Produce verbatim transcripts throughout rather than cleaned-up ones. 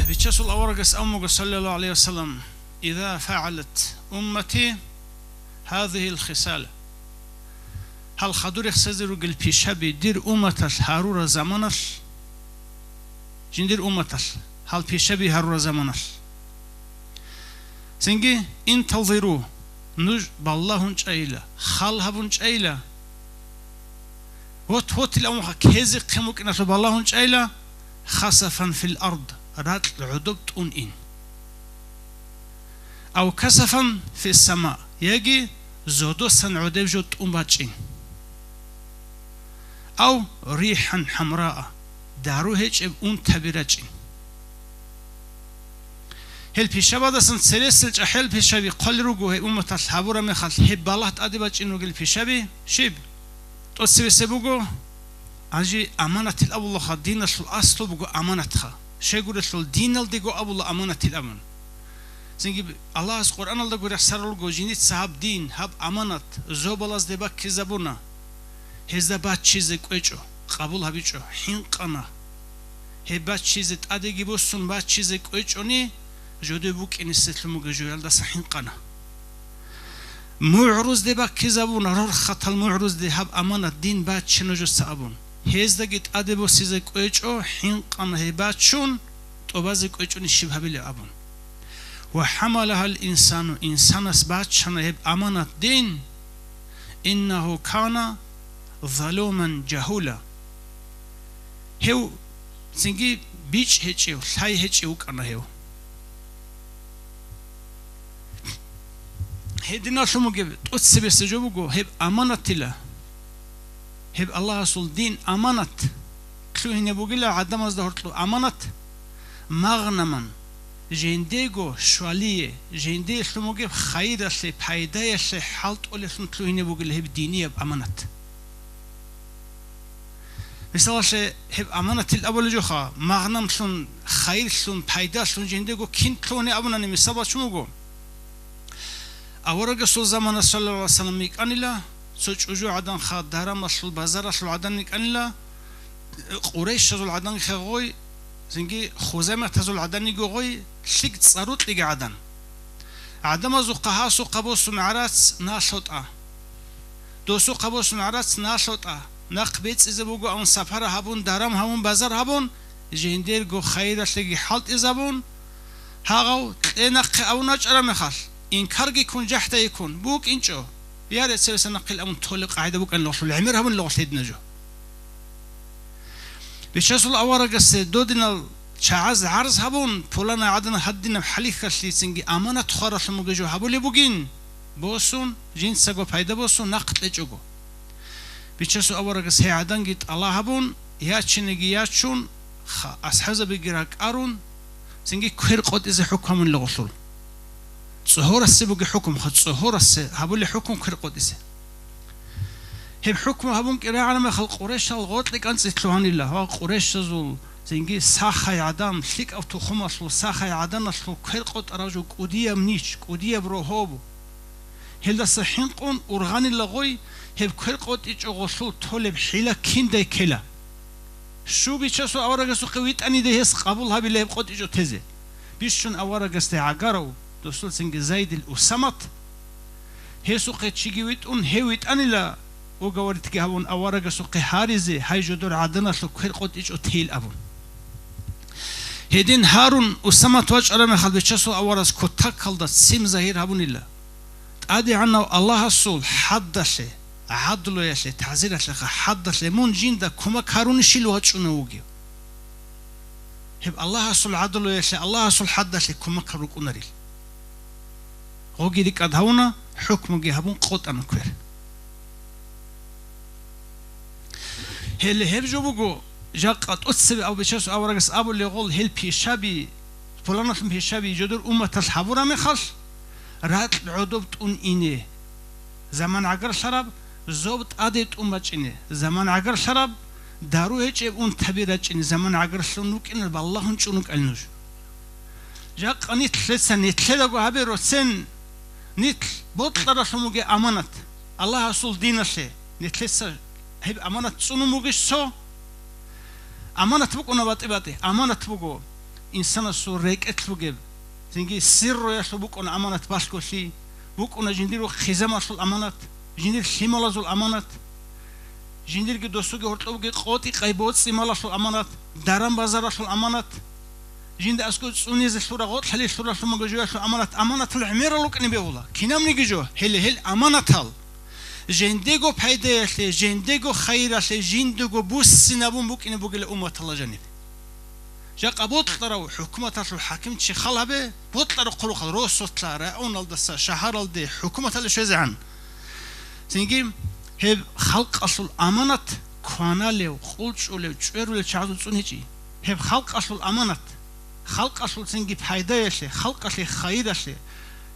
Бичасул аварагас абун буго, саллаллагьу гӀалайгьи ва саллам: «Иза фагӀалат уммати гьазигьил хисал». Гьал хадур рехсезе ругел пишаби дир умматалъ гьарураб заманалъ, жиндир умматалъ гьал пишаби гьарураб заманалъ. Цинги, интазиру, нуж балагьун чӀайила, хал гьабун чӀайила, вот-вот ил авунха кезихъин букӀиналъул балагьун чӀайила, хасафан фил ард, ракь гӀодоб тӀун ин. Ав касафан фис сама, яги зодосан гӀодеб жо тӀун бачӀин. Ав рихӀан хӀамраа, дару гьечӀеб унтаби рачӀин. Гьел пишабадасан цересел чӀахӀиял пишаби хъвалел руго гьеб умматалъ гьабураб мехалъ гьеб балагь тӀаде бачӀин ругел пишаби щиб? ТӀоцебесеб буго, гьанже аманатил абулаха, диналъул аслу буго аманатха. Щайгурелъул диналдего абула аманатил абун. Цинги Аллагьас Къуръаналдаго рехсарал руго, жиница гьаб дин, гьаб аманат зобалазде баккизабуна. Гьезда баччизе кӀвечӀо, къабул гьабичӀо, хӀинкъана. Гьеб баччизе тӀадеги босун баччизе кӀвечӀони, жодое букӀинесеблъун бугеб жоялдаса хӀинкъана. МугӀрузде баккизабуна, рорхатал мугӀрузде гьаб аманат дин баччана жоса абун. Гьездаги тӀаде босизе кӀвечӀо, хӀинкъана гьеб баччун, тӀубазе кӀвечӀони щиб гьабилеб абун. Ва хӀамалагьал инсану, инсанас баччана гьеб аманат дин, иннагьу кана залуман жагьула. Гьев цинги бичӀ гьечӀев, лъай гьечӀев вукӀана гьев. Гьединалъун бугеб тӀоцебесеб жо буго гьеб аманатила. Гьеб Аллагьасул дин аманат. Лъугьине бугила гӀадамазда гьоркьоб аманат, магънаман, жиндего щвалие, жиндиелъун бугеб хайиралъе, пайдаялъе хӀалтӀулелъун лъугьине бугила гьеб динияб аманат. Мисалалъе, гьеб аманатил абулеб жоха, магънамлъун, хайирлъун, пайдалъун жиндего кин лъугьуни абунани мисал бачун буго. Аварагасул замана, саллаллагьу гӀалайгьи ва саллам, йикӀанила, цо чӀужугӀаданха дарамалъул базаралъул гӀадан йикӀанила, Къурайшазул гӀаданги гъой, цинги Хузайматазул гӀадан йиго гъой, лъикӀ цӀарукьиги гӀадан. ГӀадамазухъа гьасухъа босун гӀарац налъотӀа. Досухъа босун гӀарац налъотӀа. Нахъ бецӀизе буго абун сапара гьабун, дарам гьабун, базар гьабун, жиндирго хайиралъеги хӀалтӀизабун, гьагъав кье нахъе абун вачӀараб мехалъ, инкарги ккун, жахӀдайги ккун, букӀинчӀо. Я, рецераса нахъил абун толеб къагӀида букӀанилалъул гӀемер гьабунилалъул гьедина жо. Бичасул аварагасде додинал чагӀаз гӀарз гьабун, пуланай гӀадан гьадинаб хӀалихьалъицинги аманат хваралъун бугеб жо гьабулеб бугин, босун, жинцаго пайда босун, нахъ кьечӀого. Бичасул аварагас гьей гӀаданги тӀала гьабун, ячинеги ячун, ха-, асхӀабзабиги ракӀарун, цинги квер къотӀизе хӀукму гьабунила гъолъул. ЦӀогьорасе бугеб хӀукму, ха, цӀогьорасе гьабулеб хӀукму квер къотӀизе. Гьеб хӀукму гьабун кӀирагӀана мехалъ, Къурайшал гъоркье кӀанцӀи лъугьанила ва Къурайшазул цинги сахай гӀадан, лъикӀав тухумалъул сахай гӀаданалъул квер къотӀараб жо кӀудияб нич, кӀудияб рогьоб. Гьелдаса хӀинкъун ургъанила гъой, гьеб квер къотӀичӀо гъолъул толеб хӀила киндай ккела. Щу Бичасул аварагасухъе витӀанида гьес къабул гьабила гьеб къотӀичӀо тезе. Бищун аварагасде гӀагарав, досулцинги Зайдил Усамат, гьесухъе чиги витӀун, гьев витӀанила, уговоритги гьабун аварагасухъе гьаризе, гьай жодор гӀаданалъул квер къотӀичӀо тейил абун. Гьедин гьарун Усамат вачӀараб мехалъ Бичасул аварагас кутакалда ццин загьир гьабунила. ТӀадегӀанав Аллагьасул хӀаддалъе, гӀадлуялъе, тазиралъеха хӀаддалъе мун жинда кумек гьарунищил вачӀунев вугев? Гьеб Аллагьасул гӀадлуялъе, Аллагьасул хӀаддалъе кумек гьарун рукӀунарил. Гъоги рикӀкӀад гьавуна, хӀукмуги гьабун къотӀана квер. Гьеле гьеб жо буго, жакъа тӀоцебе абу Бичасул аварагас абулеб гъол, гьел пишаби, пуланалъун пишаби жодор умматалъ гьабураб мехалъ, ракь гӀодоб тӀун ине. Заман гӀагарлъараб, зоб тӀаде тӀун бачӀине. Заман гӀагарлъараб, дару гьечӀеб унтаби рачӀине. Заман гӀагарлъун рукӀине, балагьун чӀун рукӀал нуж. Жакъа нилъеца нилъедаго гьабе роцен, нилъ бокьаралъун бугеб аманат, Аллагьасул диналъе нилъеца гьеб аманат цӀунун бугищ цо? Аманат букӀуна батӀи-батӀи, аманат буго инсанасул рекӀелъ бугеб, цинги сирруялъул букӀуна аманат балъголъи, букӀуна жиндирго хъизамалъул аманат, жиндир лъималазул аманат, жиндирги досулги гьоркьобги къотӀи-къай боцӀи-малалъул аманат, даран-базаралъул аманат, жинда аскӀов цӀунизе лъура, гъоркьлъале лъура лъумаго жоялъул аманат, аманатал гӀемерал рукӀине бегьула. Кинабниги жо, гьеле гьел аманатал жиндего пайдаялъе, жиндего хайиралъе, жиндего буссинабун букӀине бугила умматалла жаниб. Жакъа бокьарав хӀукуматалъул хӀакимчи хал гьабе, бокьарав хъулухъал росулъа, районалдаса, шагьаралде, хӀукуматалде щвезегӀан. Цинги гьеб халкъалъул аманат кваналев, къулчӀулев, чӀверулев чагӀазул цӀун гьечӀи. Гьеб халкъалъул аманат, халкъалъул цинги пайдаялъе, халкъалъе хайиралъе,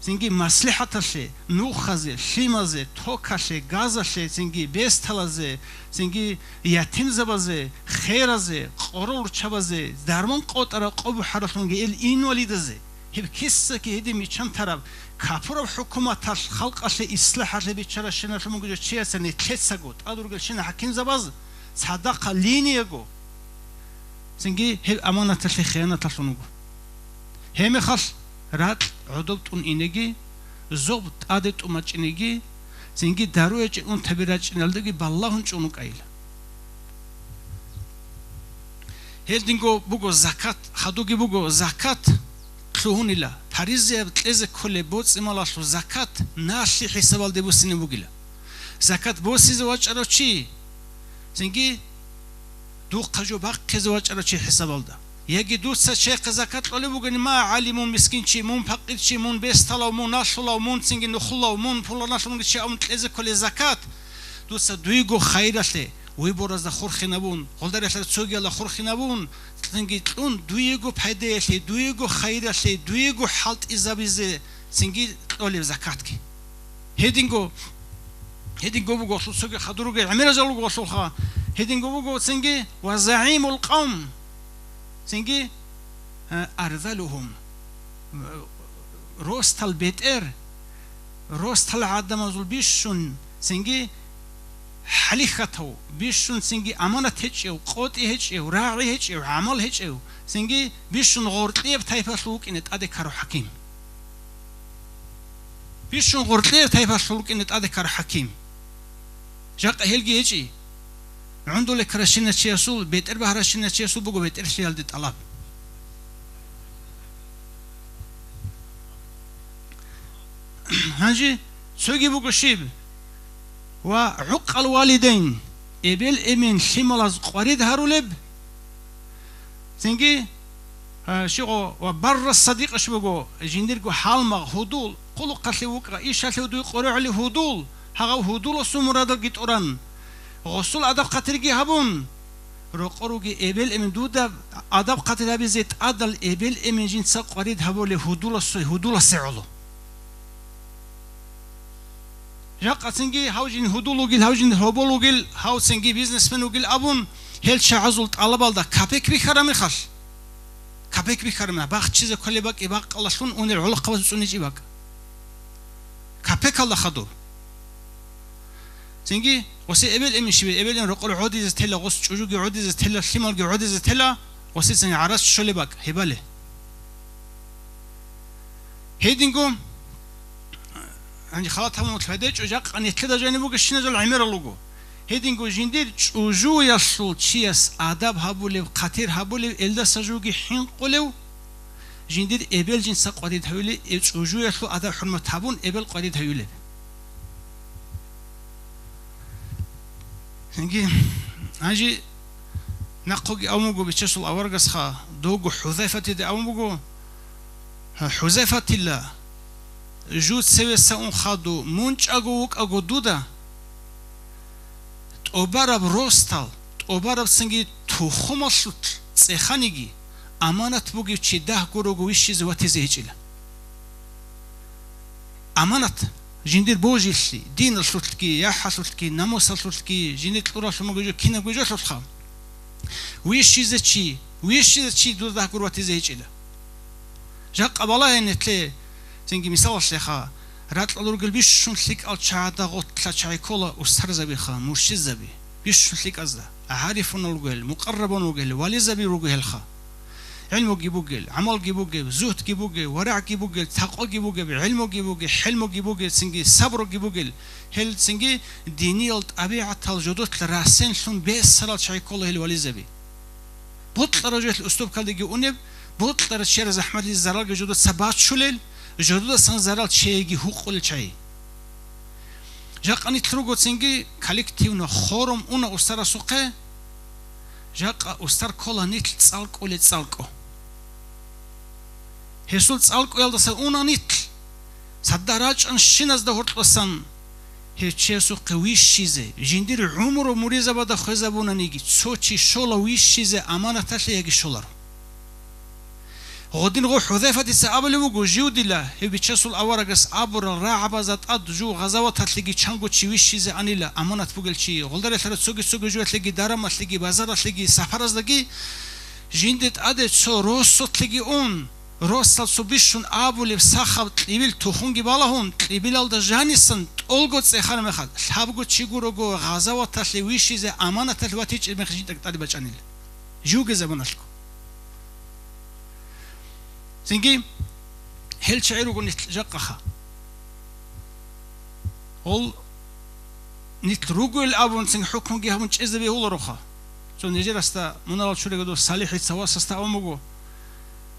цинги маслихӀаталъе, нухазе, лъимазе, токалъе, газалъе, цинги бесталазе, цинги ятимзабазе, херазе, къоролручабазе, дарман къотӀараб къо бухӀаралъунги ил инвалидазе, гьеб кисаки гьедин мичан тараб, капураб хӀукуматалъ халкъалъе ислахӀалъе биччаращиналъун буго жо чиясда нилъецаго тӀад ругелщина хӀакимзабаз цадахъа линияго, цинги гьеб аманаталъе хиянаталъун вуго. Гьеб мехалъ ракь гӀодоб тӀун инеги, зоб тӀаде тӀумачӀинеги, цинги дару гьечӀеб унтаби рачӀиналдаги балагьун чӀун вукӀайила. Гьелдинго буго закат, хадуги буго закат лъугьунила, паризаяб кьезе кколеб боцӀи-малалъул закат налъи хӀисабалде буссине бугила. Закат босизе вачӀарав чи, цинги духъа жо бахъизе вачӀарав чи хӀисабалда. Яги дуца чехъе закат кьолеб бугони, ма, гӀалимун, мискинчи, мун, пакъирчи, мун, бесталав, мун, налъулав, мун, цинги нухлулав, мун, пуланалъунги чи абун кьезе кколеб закат, дуца дуего хайиралъе, выборазда хурхинабун, гъолдаралъа цогиялда хурхинабун, цинги кьун дуего пайдаялъе, дуего хайиралъе, дуего хӀалтӀизабизе цинги кьолеб закатги. Гьединго, гьединго буго, цоги хадур ругел гӀемеразул руго, гьединго буго цинги ва загӀимул къавм, цинги, а, арзалухум, росдал бетӀер, росдал гӀадамазул бищун цинги хӀалихьатав, бищун цинги аманат гьечӀев, къотӀи гьечӀев, рагӀи гьечӀев, гӀамал гьечӀев, цинги бищун гъоркьияб тайпалъул вукӀине тӀаде ккарав хӀаким. Бищун гъоркьияб тайпалъул вукӀине тӀаде ккарав хӀаким. Жакъа гьелги гьечӀи. ГӀундуле ккаращинав чиясул, бетӀер багьаращинав чиясул буго бетӀерлъиялде тӀалаб. Гьанже цоги буго щиб? Ва гӀукъал валидайн, эбел-эмен лъималаз къварид гьарулеб, цинги, а, щибго, ва барра садикъа щиб буго, жиндирго гьалмагъ, гьудул, хъулухъалъе вукӀа, ишалъе дуй къорогӀли гьудул, гьагъав гьудуласул мурадалги тӀуран, гъосул адаб-хъатирги гьабун, рокъор ругел эбел-эмен дуда адаб-хъатир гьабизе тӀадал эбел-эмен жинца къварид гьабулеб гьудуласул, гьудуласе гӀоло. Жакъа цинги гьав жин гьудул вугил, гьав жин гьобол вугил, гьав цинги бизнесмен вугил абун, гьел чагӀазул тӀалабалда капек бихьараб мехалъ, капек бихьараб мехалъ, бахчизе кколеб бакӀи бакъалалъун унел гӀолохъабаз цӀуничӀи бакӀ. Капекалда хадуб. Цинги гъосе эбел-эмен щибе, эбел-эмен рокъор гӀодизе тела, гъос чӀужуги гӀодизе тела, лъималги гӀодизе тела, гъосе цинги гӀарац щолеб бакӀ, гьебали. Гьединго, гьанже халат гьабун вугелъул гьадечӀо, жакъа нилъеда жаниб бугебщиназул гӀемерал руго. Гьединго жиндир чӀужуялъул чияс адаб гьабулев, хъатир гьабулев, элдаса жуги хӀинкъулев, жиндир эбел жинца къварид гьавилев, э, чӀужуялъул адаб-хӀурмат гьабун, эбел къварид гьавилев. Гьанже, гьанже нахъеги абун буго Бичасул аварагасха, довго ХӀузайфатида абун буго, ХӀузайфатила, жуз цевеса ун хадув, мун чӀаго вукӀаго дуда, тӀубараб росдал, тӀубараб цинги тухумалъулъ цӀеханиги, аманат бугев чи дагь гурого вищизе ватизе гьечӀила. Аманат, жиндир божилъи, диналъулъги, яхӀалъулъги, намусалъулъги, жиндир кьуралъумаго жо кинабго жолъулъха. Вищизе чи, вищизе чи дуда дагь гур ватизе гьечӀила. Жакъа балагье нилъе, цинги мисалалъеха, ракьалда ругел бищун лъикӀал чагӀазда гъорлъа чагӀи ккола устарзабиха, муршидзаби, бищун лъикӀазда. гӀарифунал ругел, мукъаррабун ругел, вализаби руго гьелха. ГӀилмуги бугел, гӀамалги бугеб, зугьдги бугеб, варагӀги бугел, такъваги бугеб, гӀилмуги бугеб, хӀилмуги бугел, цинги сабруги бугел, гьел цинги диниял тӀабигӀатал жодотлъ расенлъун бесарал чагӀи ккола гьел вализаби. Бокьарав жоялъ уступкалдеги унеб, бокьарав чияр захӀмалъи заралги жодоца бачулел, жододасан зарал чееги гьукъулел чагӀи. Жакъа нилъ руго цинги коллективно, хором уна устарасухъе, жакъа устар ккола нилъ цӀалкӀулел цӀалкӀу. Гьесул цӀалкӀуялдаса уна нилъ, цадахъ рачӀун щиназда гьоркьосан гьев чиясухъе вищизе, жиндир гӀумру муридзабазда хвезабунаниги, цо чи щола вищизе аманаталъе яги щоларо. Гъодин гъо ХӀузайфатица абулеб буго, жив дила, гьев Бичасул аварагас абурал рагӀабазда тӀад жив гъазаваталъеги чанго чи вищизе анила, аманат бугел чи, гъолда релълъараб цоги-цоги жоялъеги, дарамалъеги, базаралъеги, сапараздаги, жинде тӀаде цо росулъеги ун, росдал цо бищун абулеб сахаб кьибил тухумги балагьун, кьибилалда жанисан тӀолго цӀехараб мехалъ, лъабго чи гурого гъазаваталъе вищизе аманаталъ ватичӀеб мехалъ жинда тӀаде бачӀанила. Живги заманалъго. Цинги гьел чагӀи руго нилъ жакъаха. Гьел нилъ ругел абун цинги хӀукмуги гьабун чӀезе бегьулароха. Цо нижерасда мунагьал чурегадав СалихӀица васасда абун буго.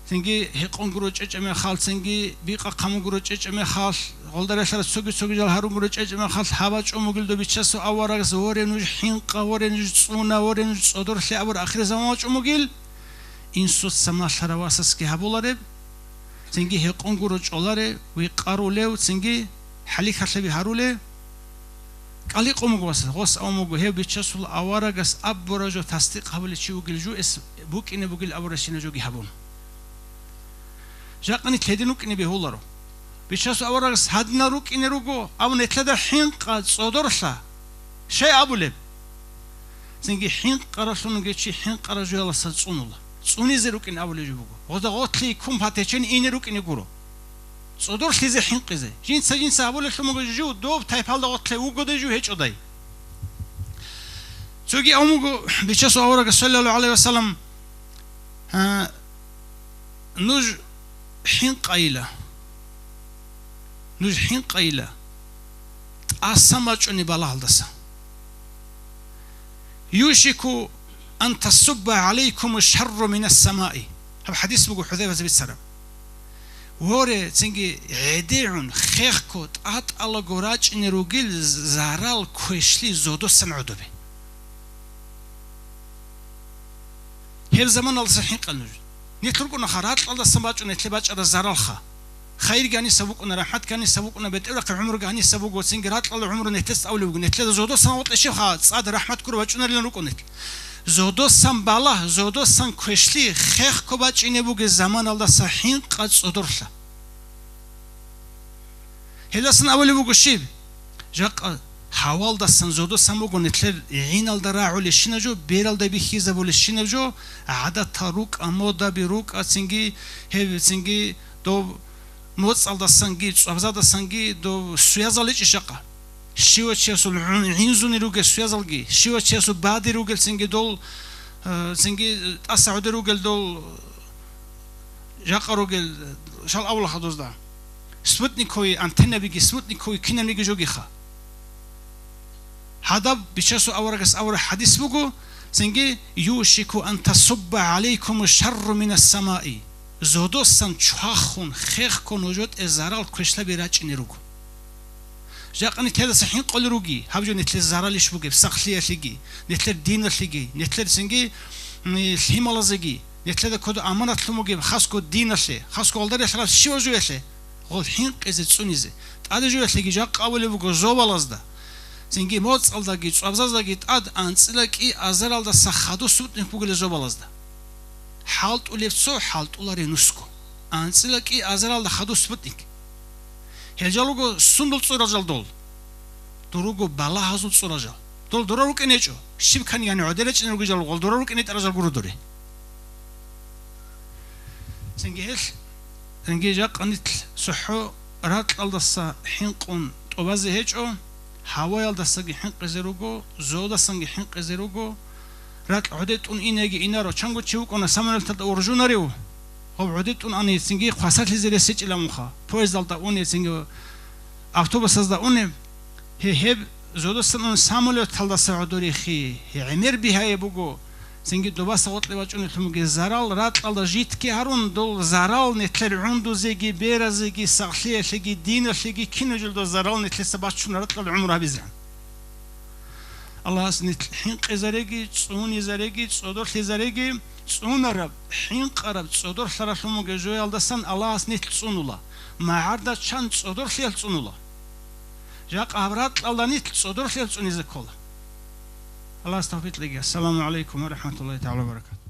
Цинги гьекъон гуро чӀечӀеб мехалъ, цинги бикъа-хъамун гуро чӀечӀеб мехалъ, гъолда релълъараб цоги-цоги жал гьарун гуро чӀечӀеб мехалъ, гьаб бачӀун бугел дов Бичасул аварагас, воре, нуж хӀинкъа, воре, нуж цӀуна, воре, нуж цӀодорлъе абураб ахирзаман бачӀун бугел. Инсуца малъарав васасги гьабулареб, цинги гьекъон гуро чӀоларев, вихъарулев, цинги хӀалихьалъаби гьарулев. КӀаликъун буго васас, гъос абун буго, гьев Бичасул аварагас абураб жо тасдикъ гьабулев чи вугел жо, эс букӀине бугел абурабщинаб жоги гьабун. Жакъа нилъ гьедин рукӀине бегьуларо. Бичасул аварагас гьадинал рукӀине руго, амма нилъеда хӀинкъа, цӀодорлъа. Щай абулеб? Цинги хӀинкъаралъун вугев чи хӀинкъараб жоялдаса цӀунула. ЦӀунизе рукӀин абулеб жо буго. Гъозда гъотлъи ккун патичӀин ине рукӀине гуро. ЦӀодорлъизе хӀинкъизе. Жинца-жинца абулелъун буго жо, доб тайпалда гъотлъи вугодай жо гьечӀодай. Цоги абун буго Бичасул аварагас, саллаллагьу гӀалайгьи ва саллам, а, нуж хӀинкъайила. Нуж хӀинкъайила, тӀасан бачӀунеб балагьалдаса. «Юшику ан тасубба гӀалайкуму шарру минас самаи». Гьаб хӀадис буго ХӀузайфаца бицараб. Воре, цинги гӀедегӀун, хехго, тӀатӀалаго рачӀине ругел зарал квешлъи зодосан гӀодобе. Гьеб заманалдаса хӀинкъа нуж. Нилъ рукӀунаха, ракьалдасан бачӀун нилъе бачӀараб заралха. Хайирги гьаниса букӀуна, рахӀматги гьаниса букӀуна, бетӀерахъе гӀумруги гьаниса буго, цинги ракьалда гӀумру нилъеца тӀавулеб буго. Нилъеда зодосан гъотӀа щибха цӀад рахӀмат гуро бачӀунарилан рукӀун нилъ. Зодосан балагь, зодосан квешлъи, хехго бачӀине бугеб заманалдаса хӀинкъа цӀодорлъа. Гьелдасан абулеб буго щиб? Жакъа гьавалдасан зодосан буго нилъер гӀиналда рагӀулеб щинаб жо, бералда бихьизабулеб щинаб жо, гӀадатал рукӀа, модаби рукӀа, цинги гьеб, цинги доб моцӀалдасанги, цӀвабзадасанги доб суязал гьечӀищ жакъа. Щивав чиясул гӀун-, гӀинзуни ругел суязалги, щивав чиясул бади ругел цинги дол, э, цинги тӀаса гӀодор ругел дол, жакъа ругел, шал авлахадузда. Спутниковый антеннабиги, спутниковый кинабниги жогиха. Гьадаб Бичасул аварагас авараг хӀадис буго, цинги: «Юшику ан тасубба гӀалайкуму шарру минас самаи». Зодосан чвахун, хехкун нужетӀе зарал квешлъаби рачӀине руго. Жакъа нилъедаса хӀинкъулел руги, гьаб жо нилъер заралищ бугеб сахлъиялъеги, нилъер диналъеги, нилъер цинги, м, лъималазеги, нилъеда кодо аманатлъун бугеб хасго диналъе, хасго гъалдарелъараб щивав жуялъе, гъол хӀинкъизе, цӀунизе. ТӀаде жуялъеги жакъа абулеб буго зобалазда, цинги моцӀалдаги, цӀвабзаздаги тӀад анцӀила кӀи азаралдаса хадур спутник бугила зобалазда. ХӀалтӀулеб цо, хӀалтӀулареб нусго. АнцӀила кӀи азаралда хадур спутник. Гьел жал руго сундул цӀурал жал дол? Дол руго балагьазул цӀурал жал. Дол дора рукӀине гьечӀо. Щиб ккани, яни гӀодер речӀине ругел жал, гъол дора рукӀине тӀарал жал гуро доре. Цинги гьел, цинги жакъа нилъ цохӀо ракьалдаса хӀинкъун тӀубазе гьечӀо, гьаваялдасаги хӀинкъизе руго, зодасанги хӀинкъизе руго, Ракь гӀодетӀун инеги инаро, чанго чи вукӀуна самолеталда уржунарев, гьав гӀодетӀун ани цинги хвасарлъизе ресичӀила муха, поездалда уни цинги автобусазда уни. Гье, гьеб зодасан ун самолеталдаса гӀодорихъи, гье, гӀемер бигьаяб буго, цинги добаса гъоркье вачӀунелъун бугеб зарал ракьалда житги гьарун, дол зарал нилъер гӀундузеги, беразеги, сахлъиялъеги, диналъеги кинаб жолда зарал нилъеца бачун ракьалда гӀумру гьабизегӀан. Аллагьас нилъ хӀинкъизареги, цӀунизареги, цӀодорлъизареги, цӀунараб, хӀинкъараб, цӀодорлъаралъун бугеб жоялдасан Аллагьас нилъ цӀунула, магӀарда чан цӀодорлъиялъ цӀунула. Жакъа гьаб ракьалда нилъ цӀодорлъиялъ цӀунизе ккола. Аллагьас тавфикъ кьеги. Ассаламу гӀалайкум ва рахӀматуллагьи тагӀала ва баракатугь.